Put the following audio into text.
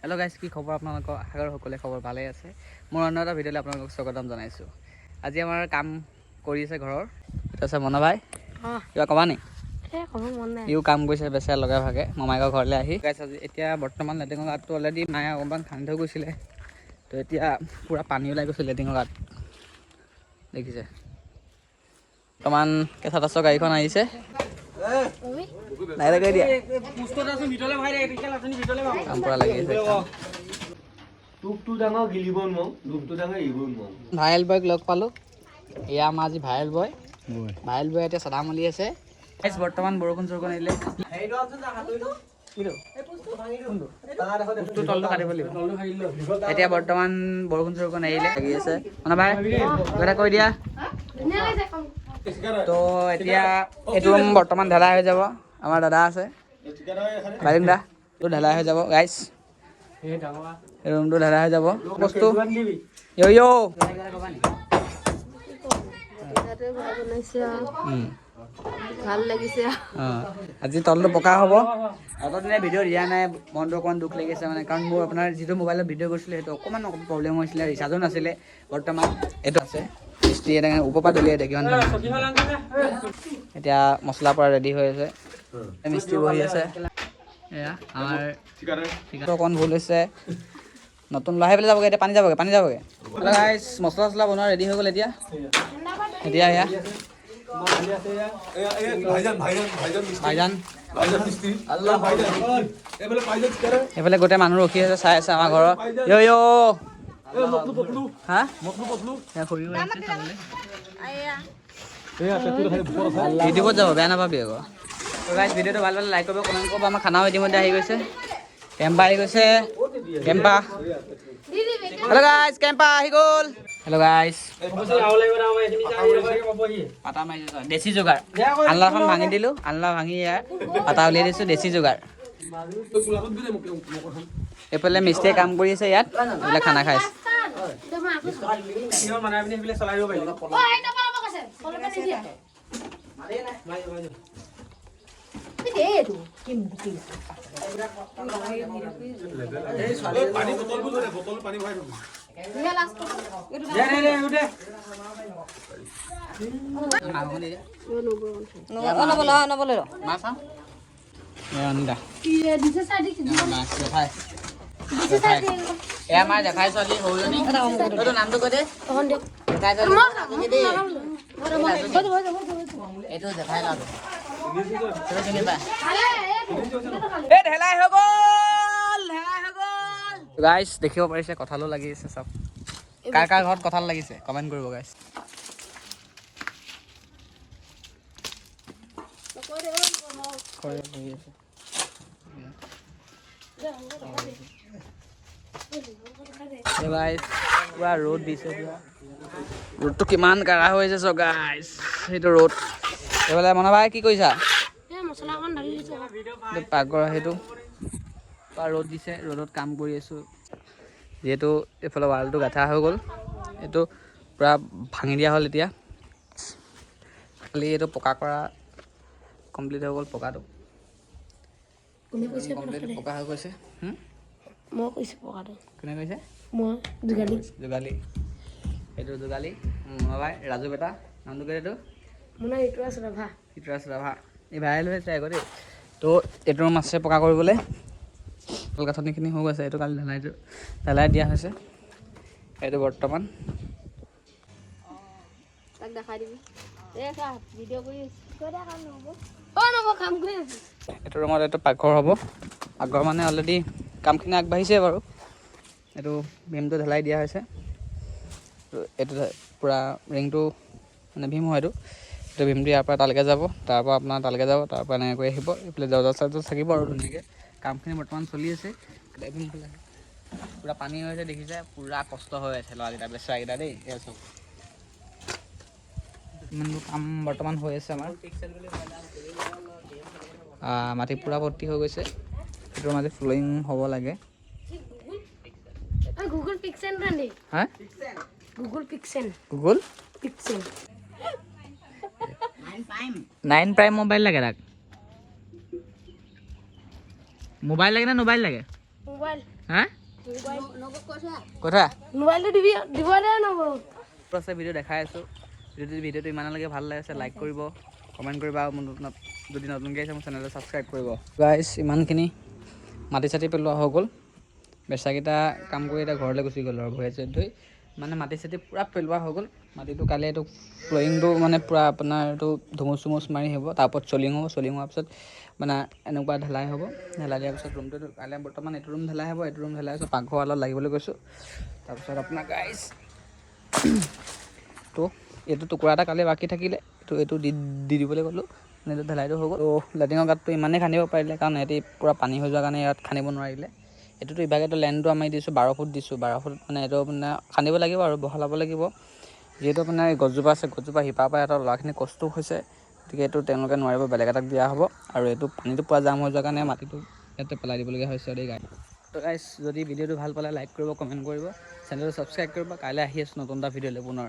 Hello' guys, কি খবৰ আপোনালোকৰ? আশা কৰোঁ সকলোৰে খবৰ ভালেই আছে। মোৰ অন্য এটা ভিডিঅ'লৈ আপোনালোকক স্বাগতম জনাইছোঁ। আজি আমাৰ কাম কৰি আছে ঘৰৰ। এইটো আছে মনা ভাই। কিবা ক'বা নি? এই ক'ব মন নাই। ইও কাম কৰিছে বেচেৰা লগে ভাগে মমায়েকৰ ঘৰলৈ আহি। গাইজ, আজি এতিয়া বৰ্তমান লেটিঙৰ গাঁতটো অলৰেডি মায়ে অকণমান খান্দি থৈ গৈছিলে। তো এতিয়া পূৰা পানী ওলাই গৈছে লেটিঙৰ গাঁত, দেখিছে। বৰ্তমান কেঁচা তাচৰ গাড়ীখন আহিছে। লাহে লাহে দিয়া, কাম পূৰা লাগি আছে কাম। টোপটো ডাঙৰ গিলিব নোৱাৰো, লোভটো ডাঙৰ এৰিব নোৱাৰো। ভাইৰেল বয়ক লগ পালোঁ। এয়া আমাৰ আজি ভাইৰেল বয়। ভাইৰেল বয় এতিয়া চাদা মলি আছে। Guys, বৰ্তমান বৰষুণ চৰষুণ আহিলে। কিটো? কোনটো? পোষ্টটো তলটো কাটিব লাগিব। এতিয়া বৰ্তমান বৰষুণ চৰষুণ আহিলে লাগি আছে। মানে ভাই, কিবা এটা কৈ দিয়া। ধুনীয়া লাগিছে কাম। তো এতিয়া এইটো ৰুম বৰ্তমান ঢেলাই হৈ যাব। আমাৰ দাদা আছে, বাইদিম দা। এইটো ঢেলাই হৈ যাব গাইছ, এই ৰুমটো ঢেলাই হৈ যাব। বস্তু ইয় ইয়। ভাল বনাইছে আৰু। ভাল লাগিছে। অঁ, আজি তলটো পকা হ'ব। অতদিনে ভিডিঅ' দিয়া নাই, মনটো অকণমান দুখ লাগিছে মানে, কাৰণ মোৰ আপোনাৰ যিটো মোবাইলত ভিডিঅ' কৰিছিলোঁ, সেইটো অকণমান প্ৰব্লেম হৈছিলে, ৰিচাৰ্জো নাছিলে। বৰ্তমান এইটো আছে। মিস্ত্ৰী এনেকৈ ওপৰৰ পৰা দলিয়াই দিয়ে, কিমান ধুনীয়া। এতিয়া মছলা পূৰা ৰেডি হৈ আছে, মিস্ত্ৰী বহি আছে। এয়া আমাৰ ঠিকাটো অকণমান ভুল হৈছে, নতুন লৰাই পেলাই যাবগৈ। এতিয়া পানী যাবগৈ, পানী যাবগৈ। গাইছ, মছলা চছলা বনোৱা ৰেডি হৈ গ'ল এতিয়া। এতিয়া এয়া ভাইজান, ভাইজান, ভাইজান। ভাইজান। ভাইজান মিস্ত্ৰী, ভাইজান, এইফালে ভাইজান ঠিকাদাৰ। এইফালে গোটেই মানুহ ৰখি আছে, চাই আছে আমাৰ ঘৰৰ। ইয় ইয়। হা, এয়া খুৰীও আহিছে চাবলৈ। ইউটিউবত যাব, বেয়া নাপাবি আকৌ। গাইছ, ভিডিঅ'টো ভাল পালে লাইক কৰিব, কমেণ্ট কৰিব। আমাৰ খানাও ইতিমধ্যে আহি গৈছে। কেম্পা আহি গৈছে, কেম্পা। হেল্ল' গাইছ, কেম্পা আহি গ'ল। হেল্ল' গাইছ, পাতা মাৰিছে চোৱা, দেশী যোগাৰ। আলনাখন ভাঙি দিলোঁ, আলনা ভাঙি ইয়াৰ পাতা উলিয়াই দিছোঁ, দেশী যোগাৰ। এইফালে মিস্ত্ৰীয়ে কাম কৰি আছে ইয়াত, এইফালে খানা খাইছে। পানী বটলবোৰ থৈ দে, বটল পানী ভৰাই থবি। মাংস দি দিয়া। মাছ আন। এই অনিতা। মাছ, জেঠাই। জেঠাই। এয়া আমাৰ জেঠাই ছোৱালী সৰুজনী। তোৰ নামটো কৈ দে। জেঠাই ছোৱালী নাজনী দেই। এইটো জেঠাই ল'ৰাটো। চবে চিনি পায়। এই ঢেলাই হৈ গ'ল, ঢেলাই হৈ গ'ল। গাইছ, দেখিব পাৰিছে, কঁঠালো লাগি আছে চব। কাৰ কাৰ ঘৰত কঁঠাল লাগিছে, কমেণ্ট কৰিব গাইছ। খৰি আছে। গাইছ, পুৰা ৰ'দ দিছে পুৰা। ৰ'দটো কিমান কাঢ়া হৈ আছে চ গাইছ, সেইটো ৰ'দ। এইফালে মনা ভাই, কি কৰিছা? মছলা অকণ ঢালি দিছোঁ। এইটো পাকঘৰ, সেইটো পুৰা ৰ'দ দিছে, ৰ'দত কাম কৰি আছোঁ। যিহেতু এইফালে ৱালটো গাঁঠা হৈ গ'ল, এইটো পূৰা ভাঙি দিয়া হ'ল। এতিয়া খালি এইটো পকা কৰা কমপ্লিট হৈ গ'ল পকাটো। কোনে কৈছে? কমপ্লিট পকা হৈ গৈছে। মই কৈছোঁ পকাটো। কোনে কৈছে? মই, যোগালী। যোগালী, এইটো যোগালী ভাই, ৰাজু বেটা। নামটো কি এইটো? মোৰ নাম ঋতুৰাজ ৰাভা। ঋতুৰাজ ৰাভা। এই ভাইৰেল হৈ আছে আকৌ দেই। তো এইটো ৰুম আছে পকা কৰিবলৈ, গাঁথনিখিনি হৈ গৈছে। এইটো কালি ঢেলাই দিয়া হৈছে এইটো বৰ্তমান। তাক দেখাই দিবি। এই চা, ভিডিঅ' কৰি আছো। অ নব, কাম কৰি আছো। এইটো ৰুমত এইটো পাকঘৰ হ'ব। পাকঘৰ মানে অলৰেডি কামখিনি আগবাঢ়িছে বাৰু। এইটো ভীমটো ঢেলাই দিয়া হৈছে। তো এইটো পূৰা ৰিংটো মানে ভীম হয় এইটো। এইটো ভীমটো ইয়াৰ পৰা তালৈকে যাব, তাৰপৰা আপোনাৰ তালৈকে যাব, তাৰপৰা এনেকৈ কৰি আহিব। এইফালে দৰ্জা চৰ্জা থাকিব আৰু ধুনীয়াকৈ কামখিনি বৰ্তমান চলি আছে। ভীম পূৰা পানী হৈ আছে, দেখিছে। পূৰা কষ্ট হৈ আছে ল'ৰাকেইটা বেচেৰাকেইটা দেই। এয়া চাওক, ইমানবোৰ কাম বৰ্তমান হৈ আছে আমাৰ। মাটি পূৰা ভৰ্তি হৈ গৈছে। এইটোৰ মাজে ফ্ল'য়িং হ'ব লাগে। গুগল পিক্সেল ৰান্ধি। হা? Google pixel. Google pixel. 9 prime mobile লাগে তাক। মোবাইল লাগে নে মোবাইল লাগে? মোবাইল। হা? হা, কথা। মোবাইলটো দিবি, দিব দে নব। আছে, ভিডিঅ' দেখাই আছোঁ। যদি ভিডিঅ'টো ইমানলৈকে ভাল লাগিছে, লাইক কৰিব, কমেণ্ট কৰিব আৰু মোৰ যদি নতুনকৈ আহিছে, মোৰ চেনেলটো ছাবস্ক্ৰাইব কৰিব। গাইছ, ইমানখিনি মাটি চাটি পেলোৱা হৈ গ'ল। বেচাকেইটা কাম কৰি এতিয়া ঘৰলৈ গুচি গ'ল আৰু ভৰি হাত ধুই। মানে মাটি চাটি পূৰা পেলোৱা হৈ গ'ল। মাটিটো কালি এইটো ফ্ল'ৰিংটো মানে পূৰা আপোনাৰ এইটো ধুমুচ চুমুচ মাৰি হ'ব, তাৰ ওপৰত চলিং হ'ব। চলিং হোৱাৰ পিছত মানে এনেকুৱা ঢালাই হ'ব। ঢালাই দিয়াৰ পিছত ৰুমটো কাইলৈ, বৰ্তমান এইটো ৰুম ঢালাই হ'ব। এইটো ৰুম ঢালাই পিছত পাকঘৰ অলপ লাগিবলৈ গৈছোঁ। তাৰপিছত আপোনাৰ গাইছ, তো এইটো টুকুৰা এটা কালি বাকী থাকিলে, এইটো এইটো দি দি দিবলৈ ক'লোঁ। মানে এইটো ঢালাইটো হৈ গ'ল। তো লেট্ৰিনৰ গাঁতটো ইমানেই খান্দিব পাৰিলে, কাৰণ সিহঁতি পূৰা পানী হৈ যোৱাৰ কাৰণে ইয়াত খান্দিব নোৱাৰিলে। এইটোতো ইভাগেতো লেণ্ডটো আমি দিছোঁ, 12 ফুট দিছোঁ। 12 ফুট মানে এইটো মানে খান্দিব লাগিব আৰু বহলাব লাগিব, যিহেতু আপোনাৰ এই গছজোপা আছে। গছজোপা শিপাৰ পৰা এটা ল'ৰাখিনি কষ্ট হৈছে। গতিকে এইটো তেওঁলোকে নোৱাৰিব, বেলেগ এটাক দিয়া হ'ব। আৰু এইটো পানীটো পূৰা জাম হৈ যোৱাৰ কাৰণে মাটিটো ইয়াতে পেলাই দিবলগীয়া হৈছে আৰু দেই গাইছ। তো গাইছ, যদি ভিডিঅ'টো ভাল পালে, লাইক কৰিব, কমেণ্ট কৰিব, চেনেলটো ছাবস্ক্ৰাইব কৰিব। কাইলৈ আহি আছোঁ নতুন এটা ভিডিঅ' লৈ পুনৰ।